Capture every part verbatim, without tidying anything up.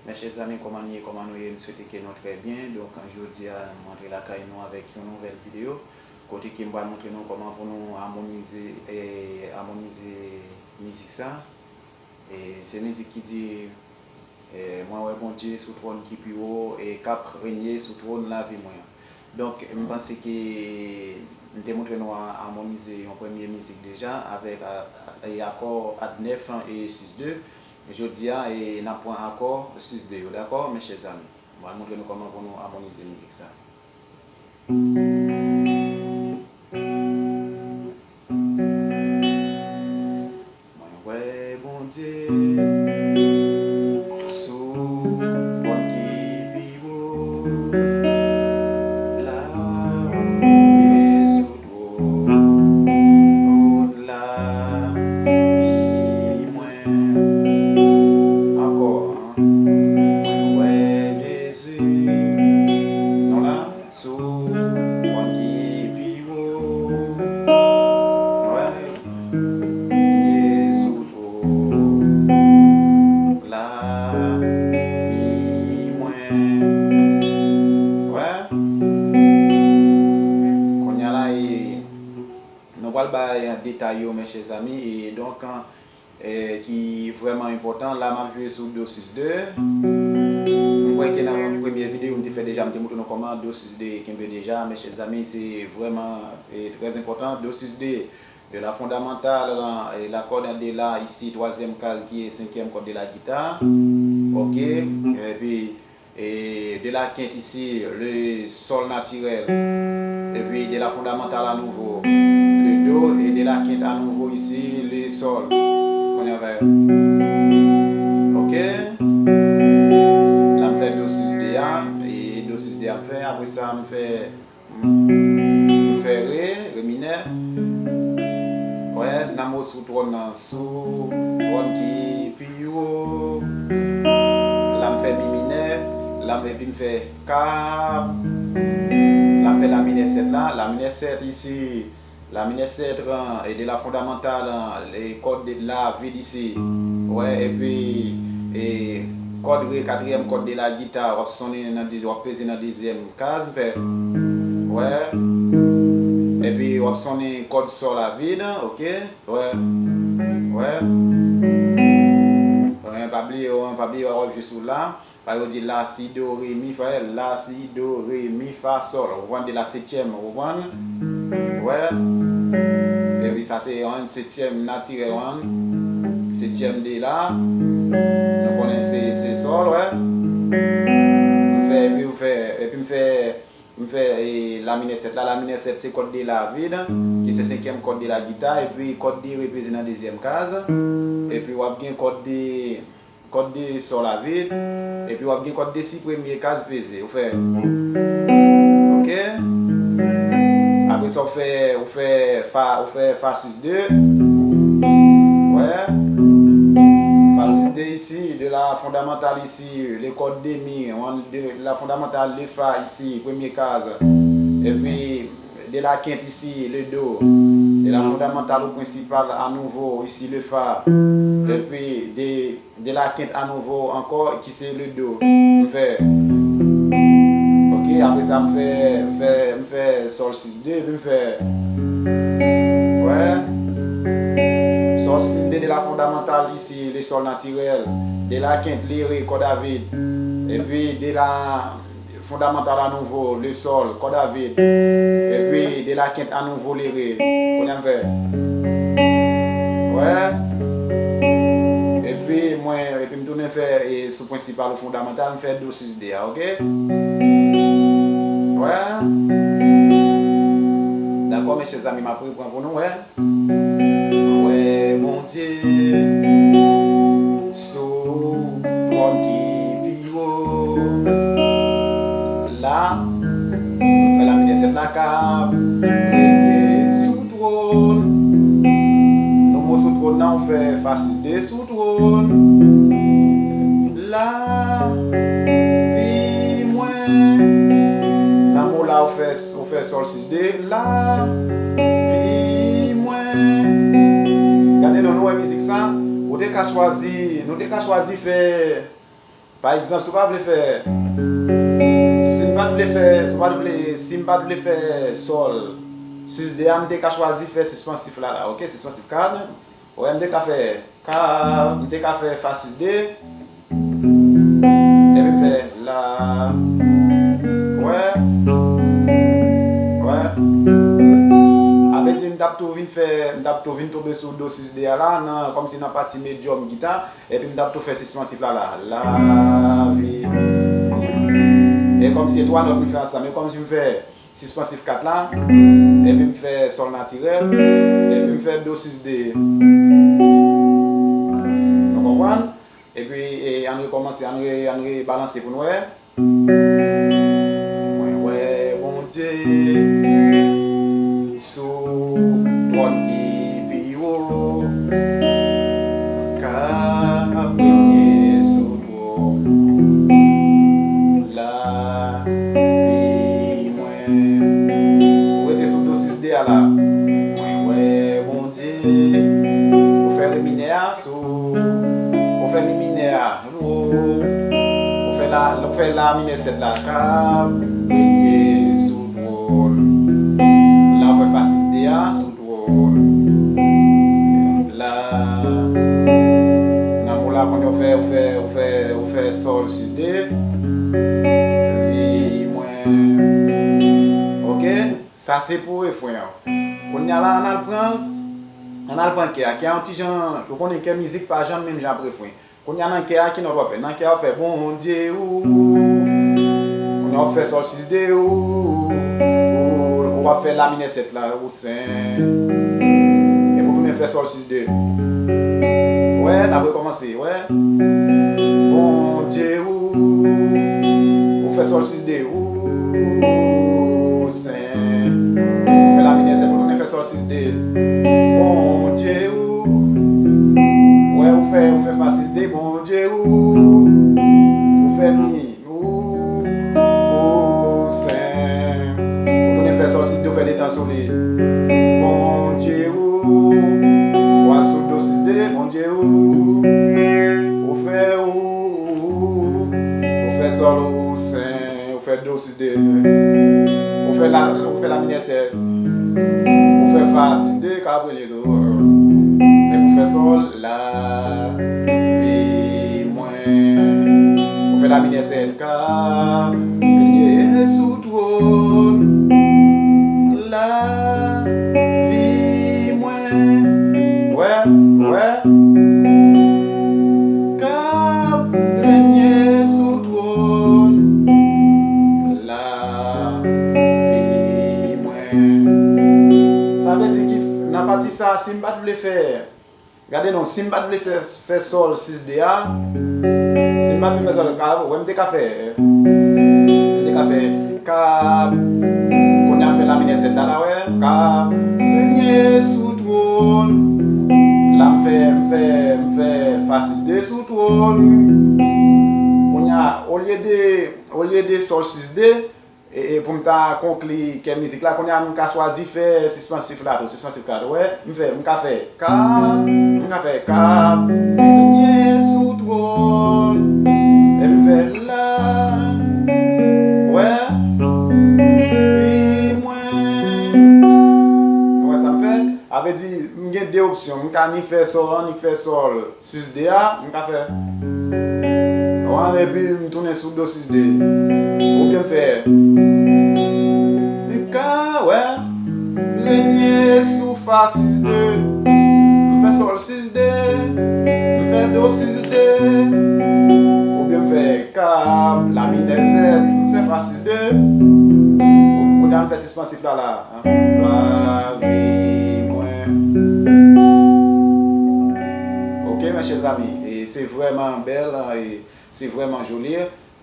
Mes chers amis, kòman nou ye? Kòman nou ye? M swete ke nou trè byen. Donk, jodi a, m antre lakay nou avèk yon nouvèl videyo, kote ke m pral montre nou kòman pou nou amonize, eh, amonize mizik sa. E se mizik ki di, eh, mwen wè Bondye sou twòn ki pi wo e k ap renye sou twòn lavi mwen an. Donk, m panse ke m te montre nou a-, amonize yon premye mizik deja avèk a-, a-, e akò ad nèf e sis de. Jodi a, e n ap pran akò sis de yo, dakò, mes chers amis? M pral montre nou kòman pou nou amonize mizik sa. Mwen wè Bondye sou twòn ki pi wo la, e sou twòn lavi mwen. Ankò, mwen wè Jezi, non la, sou twòn ki pi wo. Wè, e sou twòn lavi mwen. Wè. Kounye a la, e, nou pral bay detay yo, mes chers amis. E donk, eh, ki vrèman enpòtan. La, m ap jwe sou do sis de. M kwè ke nan premye videyo m te fè deja, m te montre nou kòman do sis de kenbe deja. Mes chers amis, se vrèman, eh, trè enpòtan. Do sis de, de la fondamentale, eh, la corde de la, ici, twazyèm kaz, ki e senkyèm kòd de la gita. Ok. Epi, e de la quinte ici, le sol naturel. Epi de la fondamentale à nouveau, le do, e de la quinte à nouveau ici, le sol. Kounye a fè. Ok. La m fè do sis de a, e do sis de a m fè, apre sa m fè, m fè re, re minè. Wè, nan mo sou twòn nan, sou twòn ki pi wo. La m fè mi minè, la m, epi m fè ka. La m fè la minè sèt la, la minè sèt isi, la minè sèt, e de la fondamantal, e kòd de la vid isi. Wè, epi, e kòd re, katriyèm kòd de la gita, w ap sonnen nan de, w ap peze nan dezyèm kaz, m fè. Wè. Epi w ap sonnen kòd sòl a vid, ok. Wè. Wè. Wè, pa bliye, wè, pa bliye, w ap jwe sou la. Pa yo di la, si, do, re, mi, fa, la, si, do, re, mi, fa, sòl. Ou konprann, de la setyèm, ou konprann? Wè. Epi sa se yon setyèm natirèl, wan. Setyèm de la. Nou konnen se, se sòl, wè. M fè, epi m fè, epi m fè, m fè, e, la minè sèt la. La minè sèt se kòd de la vid, ki se senkyèm kòd de la gita, epi kòd de re peze nan dezyèm kaz, epi w ap gen kòd de, kòd de sòl a vid, epi w ap gen kòd de si premye kaz peze. Ou fè. Ok? Apre sa, ou fè, ou fè fa, ou fè fa sis de. Wè. Fa sis de isi, de la fondamantal isi, le kòd de mi, wan, de la fondamantal, le fa isi, premye kaz. Epi, de la kent isi, le do. De la fondamantal ou prensipal a nouvo isi, le fa. Epi, de, de la kent a nouvo ankò, ki se le do. M fè. Ok, apre sa, m fè, m fè, m fè sòl sis de, epi m fè. Wè. Sòl sis de, de la fondamantal isi, le sòl natirèl. De la kent, le re, kòd a vid. Epi, de la fondamantal a nouvo, le sòl, kòd a vid. Epi, de la kent a nouvo, le re. Kounye a m fè. Wè. Epi, mwen, epi m tounen fè, e, sou prensipal ou fondamantal, m fè do sis de a, ok? Wè. Dakò, mes chers amis, m ap repran pou nou, wè. Mwen wè Bondye sou twòn ki pi wo. La, m fè la minè sèt la k ap renye sou twòn. Nou mo sou twòn nan, ou fè fa sis de sou twòn. Lavi mwen. Nan mo la, ou fè, ou fè sòl sis de. Lavi mwen. Gade non, nou wè mizik sa. Ou te ka chwazi, nou te ka chwazi fè Pa egzanp, si w pa vle fè, si m pa t vle fè, si w pa t vle, si m pa t vle fè sòl sis de a, m te ka chwazi fè sispansif la, la, ok? Sispansif kat, wè, m te ka fè ka, m te ka fè fa sis de, epi m fè la, wè, wè. Sa vle di m t ap tou vin fè, m t ap tou vin tonbe sou do sis de a la, nan, kòmsi nan pati medyòm gita, epi m t ap tou fè sispansif la, la, lavi. E kòmsi e twa nòt m fè ansanm, e kòmsi m fè sispansif kat la, epi m fè sòl natirèl, epi m fè do sis de. Nou konprann? Epi, e, ann rekòmanse, ann re, ann rebalanse pou n wè. Mwen wè Bondye sou twòn ki pi wo, k ap renye sou twòn lavi mwen. Ou rete sou do sis de a la. Mwen wè Bondye. Ou fè re minè a sou. Ou fè mi minè a. Ou fè la, ou fè la minè sèt la. K ap renye sou twòn. La, ou fè fa sis de a sou twòn. La, nan mo la, kounye a ou fè, ou fè, ou fè, ou fè sòl sis de. Pi mwen. Ok? Sa se pou refren an. Kounye a la, ann al pran, ann al pran kè a. Kè a yon ti jan, ou konnen kè mizik pa janm menm jan ak refren. Kounye a nan kè a, ki nòt w ap fè? Nan kè a, w ap fè Bondye ou. Kounye a, w ap fè sòl sis de ou. Ou, w ap fè la minè sèt la, ou sen. Epi w tounen fè sòl sis de. Wè, n ap rekòmanse, wè. Bondye ou. Ou fè sòl sis de ou. Sen. Ou fè la minè sèt, ou tounen fè sòl sis de. Bondye ou. Wè, ou fè, ou fè fa sis de, Bondye ou. Ou fè mi, ou, ou, sen. Ou tounen fè sòl sis de, ou fè detan sou li. Bondye ou. Ou al sou do sis de, Bondye ou. Ou fè, ou, ou, ou fè sòl, ou, sen. Ou fè do sis de. Ou fè la, ou fè la minè sèt. Ou fè fa sis de, ka premye tou. Epi ou fè sòl, lavi mwen. Ou fè la minè sèt, ka premye sou twòn. Lavi mwen. Wè, wè. K ap renye sou twòn lavi mwen. Sa vle di ki, nan pati sa, si m pa t vle fè, gade non, si m pa t vle fè, fè sòl sis de a, si m pa t vle fè sòl, ka, wè, m te ka fè, m te ka fè, ka, kounye a m fè la minè sèt la, la, wè, ka, renye sou twòn. La m fè, m fè, m fè fa sis de sou twòn. Kounye a, olye de, olye de sòl sis de, e, e pou m ta konkli kè mizik la, kounye a m ka chwazi fè sispansif la tou, sispansif la tou, wè, m fè, m ka fè, ka, m ka fè, ka, renye sou twòn, epi m fè la, wè, wi, mwen. Nou wè sa m fè? Sa vle di, m gen de opsyon. M ka ni fè sòl, ni fè sòl sis de a, m ka fè. Wan, epi m tounen sou do sis de. Oubyen m fè. M ka, wè. Renye sou fa sis de. M fè sòl sis de. M fè do sis de. Oubyen m fè ka, la minè sèt. M fè fa sis de. Kounye a m fè sispansif la, la. Lavi mwen. Ok, mes chers amis, e se vrèman bèl, e se vrèman joli.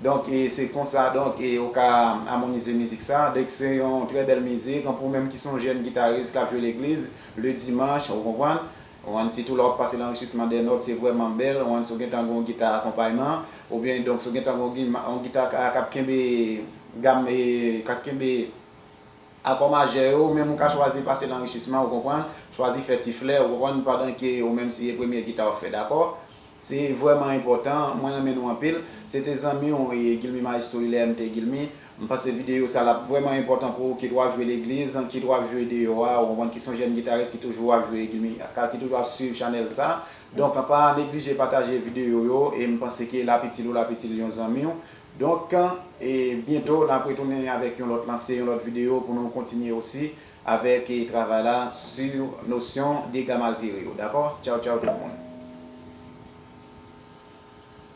Donk, e se konsa, donk, e ou ka amonize mizik sa. Donk, se yon trè bèl mizik. Pou ou menm ki se yon jèn gitaris k ap jwe legliz, le dimanch, ou konprann? Ou konprann, sitou lè w ap pase lanrichisman dè nòt, se vrèman bèl. Ou konprann, si w gentan gen yon gita akonpayman, oubyen, donk, si w gentan gen yon gi-, yon gita k, k ap kenbe gam, e, k ap kenbe akò majè yo, ou menm ou ka chwazi pase lanrichisman, ou konprann, chwazi fè ti flè, ou konprann, pandan ke ou menm se premye gita w ap fè, dakò? Se vrèman enpòtan, mwen renmen nou anpil. Se te zanmi w, e, Guilmy Maestro, L M T Guilmy. M panse videyo sa l ap vrèman enpòtan pou ou, kit w ap jwe legliz, kit w ap jwe deyò a, ou konprann, ki se yon jèn gitaris ki toujou ap jwe Guilmy, ka, ki toujou ap swiv chanèl sa. Donk, pa neglije pataje videyo yo, e m panse ke l ap itil ou, l ap itil yon zanmi w. Donk, e byento, n ap retounen avèk yon lòt lanse, yon lòt videyo pou nou kontinye osi avèk, e, travay la sou nosyon de gam altere yo, dakò? Tchaw, tchaw tout moun.